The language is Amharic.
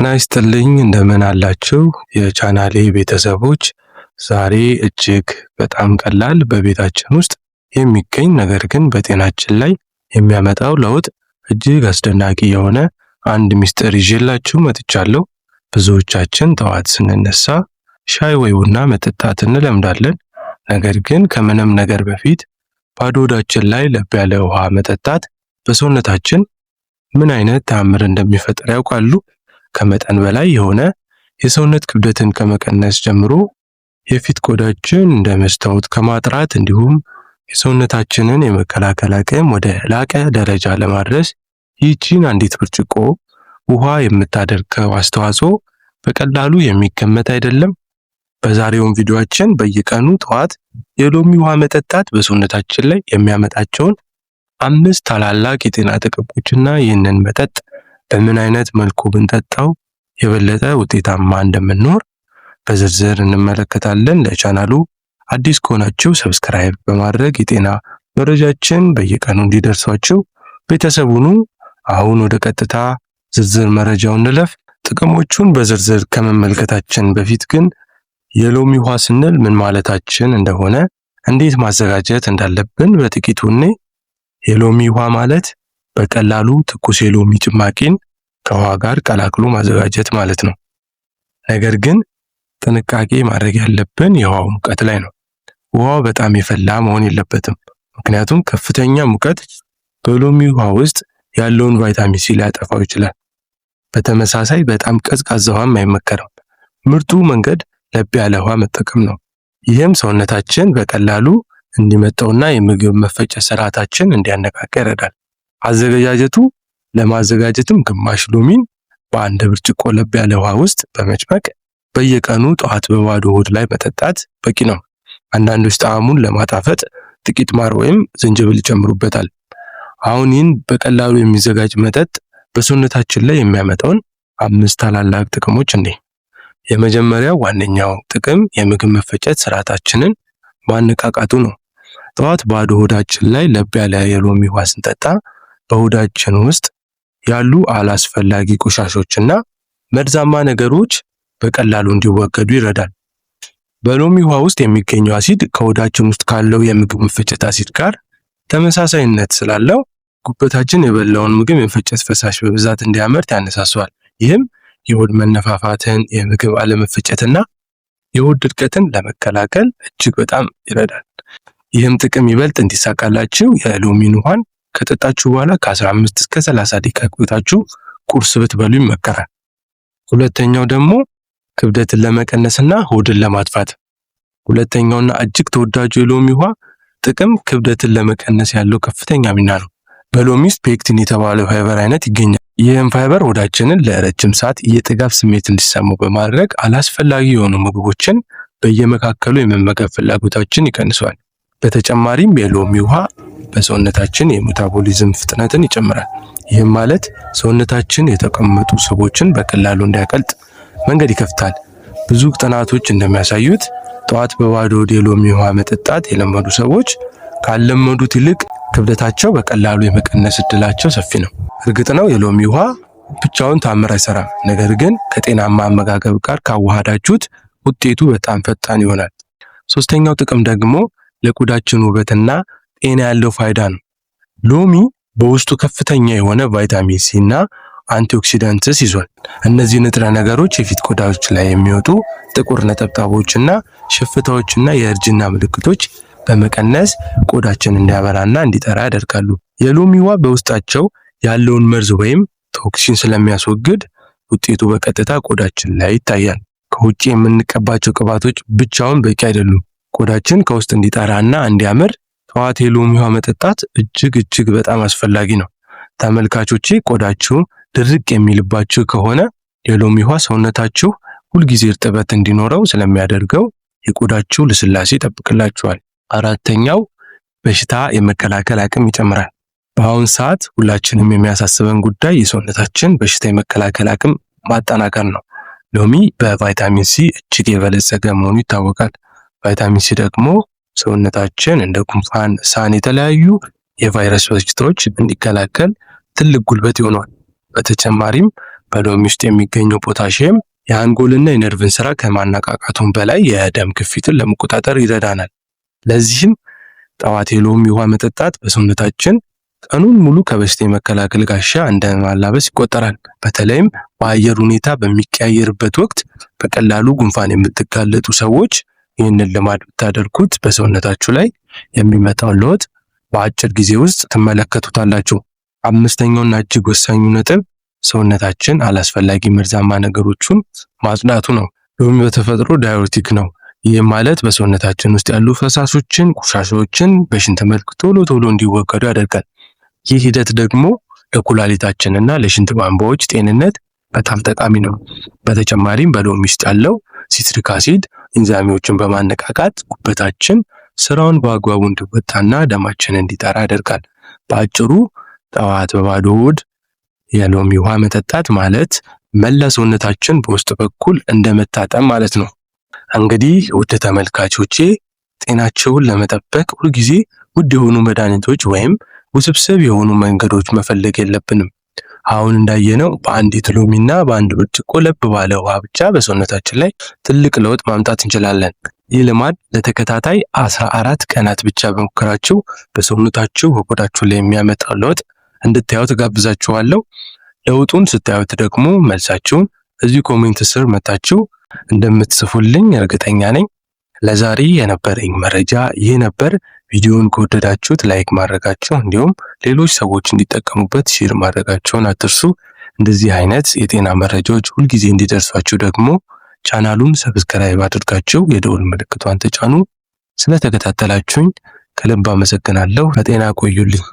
ጤና ይስጥልኝ እንደምን አላችሁ የቻናሌ ቤተሰቦች። ዛሬ እጅግ በጣም ቀላል በቤታችን ውስጥ የሚገኝ ነገር ግን በጤናችን ላይ የሚያመጣው ለውጥ እጅግ አስደናቂ የሆነ አንድ ሚስጥር ይዤላችሁ መጥቻለሁ። ብዙዎቻችን ጠዋት ስንነሳ ሻይ ወይ ቡና መጠጣት እንለምዳለን። ነገር ግን ከምንም ነገር በፊት ባዶ ሆዳችን ላይ ለብ ያለ ውሃ መጠጣት በሰውነታችን ምን አይነት ተአምር እንደሚፈጥር ያውቃሉ? ከመጠን በላይ የሆነ የሰውነት ክብደትን ከመቀነስ ጀምሮ የፊት ቆዳችን እንደ መስታወት ከማጥራት እንዲሁም የሰውነታችንን የመከላከል አቅም ወደ ላቀ ደረጃ ለማድረስ ይህችን አንዲት ብርጭቆ ውሃ የምታደርገው አስተዋጽኦ በቀላሉ የሚገመት አይደለም። በዛሬውም ቪዲዮአችን በየቀኑ ጠዋት የሎሚ ውሃ መጠጣት በሰውነታችን ላይ የሚያመጣቸውን 5 ታላላቅ የጤና ጥቅሞችና ይህንን መጠጥ በምን አይነት መልኩ ብንጠጣው የበለጠ ውጤታማ እንደምንኖር በዝርዝር እንመለከታለን። ለቻናሉ አዲስ ከሆናችሁ subscribe በማድረግ የጤና መረጃችን በየቀኑ እንዲደርሷችሁ ቤተሰብ ሁኑ። አሁን ወደ ቀጥታ ዝርዝር መረጃው እንለፍ። ጥቅሞቹን በዝርዝር ከመመልከታችን በፊት ግን የሎሚ ውሃ ስንል ምን ማለታችን እንደሆነ፣ እንዴት ማዘጋጀት እንዳለብን በጥቂቱ እኔ የሎሚ ውሃ ማለት በቀላሉ ትኩስ የሎሚ ጭማቂን ከውሃ ጋር ቀላቅሎ ማዘጋጀት ማለት ነው። ነገር ግን ጥንቃቄ ማድረግ ያለብን የውሃው ሙቀት ላይ ነው። ውሃው በጣም የፈላ መሆን የለበትም። ምክንያቱም ከፍተኛ ሙቀት በሎሚ ውሃ ውስጥ ያለውን ቫይታሚን ሲ ሊያጠፋው ይችላል። በተመሳሳይ በጣም ቀዝቃዛ ውሃም አይመከርም። ምርጡ መንገድ ለብ ያለ ውሃ መጠቀም ነው። ይህም ሰውነታችን በቀላሉ እንዲመጣውና የምግብ መፈጨት ስርዓታችን እንዲያነቃቃ ይረዳል። አዘገጃጀቱ ለማዘጋጀትም ግማሽ ሎሚን በአንድ ብርጭቆ ለብ ያለ ውሃ ውስጥ በመጭመቅ በየቀኑ ጠዋት በባዶ ሆድ ላይ መጠጣት በቂ ነው። አንዳንዶች ጣዕሙን ለማጣፈጥ ጥቂት ማር ወይም ዝንጅብል ይጨምሩበታል። አሁን ይህን በቀላሉ የሚዘጋጅ መጠጥ በሰውነታችን ላይ የሚያመጣውን 5 ታላላቅ ጥቅሞች እንይ። የመጀመሪያው ዋነኛው ጥቅም የምግብ መፈጨት ስርዓታችንን ማነቃቃቱ ነው። ጠዋት ባዶ ሆዳችን ላይ ለብ ያለ የሎሚ ውሃ ስንጠጣ በሆዳችን ውስጥ ያሉ አላስፈላጊ ቆሻሾችና መርዛማ ነገሮች በቀላሉ እንዲወገዱ ይረዳል። በሎሚ ውሃ ውስጥ የሚገኘው አሲድ ከሆዳችን ውስጥ ካለው የምግብ መፈጨት አሲድ ጋር ተመሳሳይነት ስላለው ጉበታችን የበላውን ምግብ የመፈጨት ፈሳሽ በብዛት እንዲያመርት ያነሳሳዋል። ይህም የሆድ መነፋፋትን፣ የምግብ አለመፈጨትና የሆድ ድርቀትን ለመከላከል እጅግ በጣም ይረዳል። ይህም ጥቅም ይበልጥ እንዲሳካላችሁ የሎሚን ውሃን ከጠጣችሁ በኋላ ከ15 እስከ 30 ደቂቃ ቆይታችሁ ቁርስ ብትበሉ ይመከራል። ሁለተኛው ደግሞ ክብደትን ለመቀነስና ሆድን ለማጥፋት። ሁለተኛውና እጅግ ተወዳጁ የሎሚ ውሃ ጥቅም ክብደትን ለመቀነስ ያለው ከፍተኛ ሚና ነው። በሎሚ ውስጥ pectin የተባለው ፋይበር አይነት ይገኛል። ይህም ፋይበር ሆዳችንን ለረጅም ሰዓት የጥጋብ ስሜት እንዲሰማው በማድረግ አላስፈላጊ የሆኑ ምግቦችን በየመካከሉ የመመገብ ፍላጎታችን ይቀንሰዋል። በተጨማሪም የሎሚ ውሃ በሰውነታችን የ metabolism ፍጥነትን ይጨምራል። ይህም ማለት ሰውነታችን የተቀመጡ ስቦችን በቀላሉ እንዲያቀልጥ መንገድ ይከፍታል። ብዙ ጥናቶች እንደሚያሳዩት ጠዋት በባዶ ሆድ የሎሚ ውሃ መጠጣት የለመዱ ሰዎች ካለመዱት ይልቅ ክብደታቸው በቀላሉ የመቀነስ እድላቸው ሰፊ ነው። እርግጥ ነው የሎሚ ውሃ ብቻውን ታምር አይሰራም። ነገር ግን ከጤናማ አመጋገብ ጋር ካዋሃዳችሁት ውጤቱ በጣም ፈጣን ይሆናል። ሶስተኛው ጥቅም ደግሞ ለቆዳችን ውበትና ጤና ያለው ፋይዳ ነው። ሎሚ በውስጡ ከፍተኛ የሆነ ቫይታሚን ሲ እና antioxidants ይዟል። እነዚህ ንጥረ ነገሮች የፊት ቆዳዎች ላይ የሚወጡ ጥቁር ነጠብጣቦችና ሽፍታዎችና የእርጅና ምልክቶች በመቀነስ ቆዳችን እንዲያበራና እንዲጠራ ያደርጋሉ። የሎሚ ውሃ በውስጣቸው ያለውን መርዝ ወይም toxin ስለሚያስወግድ ውጤቱ በቀጥታ ቆዳችን ላይ ይታያል። ከውጭ የምንቀባቸው ቅባቶች ብቻውን በቂ አይደሉም። ቆዳችን ከውስጥ እንዲጠራና እንዲያምር ጠዋት የሎሚ ውሃ መጠጣት እጅግ እጅግ በጣም አስፈላጊ ነው። ተመልካቾቼ ቆዳችሁ ድርቅ የሚልባችሁ ከሆነ የሎሚ ውሃ ሰውነታችሁ ሁልጊዜ እርጥበት እንዲኖረው ስለሚያደርገው የቆዳችሁ ልስላሴ ይጠብቅላችኋል። አራተኛው በሽታ የመከላከል አቅም ይጨምራል። በአሁን ሰዓት ሁላችንም የሚያሳስበን ጉዳይ የሰውነታችን በሽታ የመከላከል አቅም ማጠናከር ነው። ሎሚ በቫይታሚን ሲ እጅግ የበለጸገ መሆኑ ይታወቃል። ቫይታሚን ሲ ደግሞ ሰውነታችን እንደ ጉንፋን፣ ሳን፣ የተለያዩ የቫይረስ በሽታዎች እንዲከላከል ትልቅ ጉልበት ይሆነዋል። በተጨማሪም በሎሚ ውስጥ የሚገኘው ፖታሺየም የአንጎልና የነርቭን ስራ ከማነቃቃቱም በላይ የደም ግፊትን ለመቆጣጠር ይረዳናል። ለዚህም ጠዋት የሎሚ ውሃ መጠጣት በሰውነታችን ቀኑን ሙሉ ከበሽታ የመከላከል ጋሻ እንደማላበስ ይቆጠራል። በተለይም በአየር ሁኔታ በሚቀያየርበት ወቅት በቀላሉ ጉንፋን የምትጋለጡ ሰዎች ይህንን ልማድ ብታደርጉት በሰውነታችሁ ላይ የሚመጣውን ለውጥ በአጭር ጊዜ ውስጥ ትመለከቱታላችሁ። አምስተኛውና እጅግ ወሳኙ ነጥብ ሰውነታችን አላስፈላጊ መርዛማ ነገሮችን ማጽዳቱ ነው። ሎሚ በተፈጥሮ diuretic ነው። ይህ ማለት በሰውነታችን ውስጥ ያሉ ፈሳሾችን፣ ቆሻሻዎችን በሽንት መልክ ቶሎ ቶሎ እንዲወገዱ ያደርጋል። ይህ ሂደት ደግሞ ለኩላሊታችንና ለሽንት ቧንቧዎች ጤንነት በጣም ጠቃሚ ነው። በተጨማሪም በሎሚ ውስጥ ያለው citric acid ኢንዛይሞችን በማነቃቃት ጉበታችን ስራውን በአግባቡ እንዲወጣና ደማችን እንዲጠራ ያደርጋል። በአጭሩ ጠዋት በባዶ ሆድ የሎሚ ውሃ መጠጣት ማለት መላ ሰውነታችን በውስጥ በኩል እንደመታጠብ ማለት ነው። እንግዲህ ውድ ተመልካቾቼ ጤናቸውን ለመጠበቅ ሁልጊዜ ውድ የሆኑ መድኃኒቶች ወይም ውስብስብ የሆኑ መንገዶች መፈለግ የለብንም። አሁን እንዳየነው በአንዲት ሎሚና በአንድ ብርጭቆ ለብ ባለ ውሃ ብቻ በሰውነታችን ላይ ትልቅ ለውጥ ማምጣት እንችላለን። ይህ ልማድ ለተከታታይ 14 ቀናት ብቻ በሞከራችሁ በሰውነታችሁ በቆዳችሁ ላይ የሚያመጣው ለውጥ እንድታዩት ጋብዛችኋለሁ። ለውጡን ስታዩት ደግሞ መልሳችሁን እዚህ comment ስር መታችሁ እንደምትጽፉልኝ እርግጠኛ ነኝ። ለዛሬ የነበረኝ መረጃ ይህ ነበር። ቪዲዮውን ከወደዳችሁት like ማድረጋችሁ እንዲሁም ሌሎች ሰዎች እንዲጠቀሙበት share ማድረጋችሁን አትርሱ። እንደዚህ አይነት የጤና መረጃዎች ሁልጊዜ እንዲደርሷችሁ ደግሞ ቻናሉን subscribe አድርጋችሁ የደወል ምልክቷን ተጫኑ። ስለተከታተላችሁኝ ከልብ አመሰግናለሁ። በጤና ቆዩልኝ።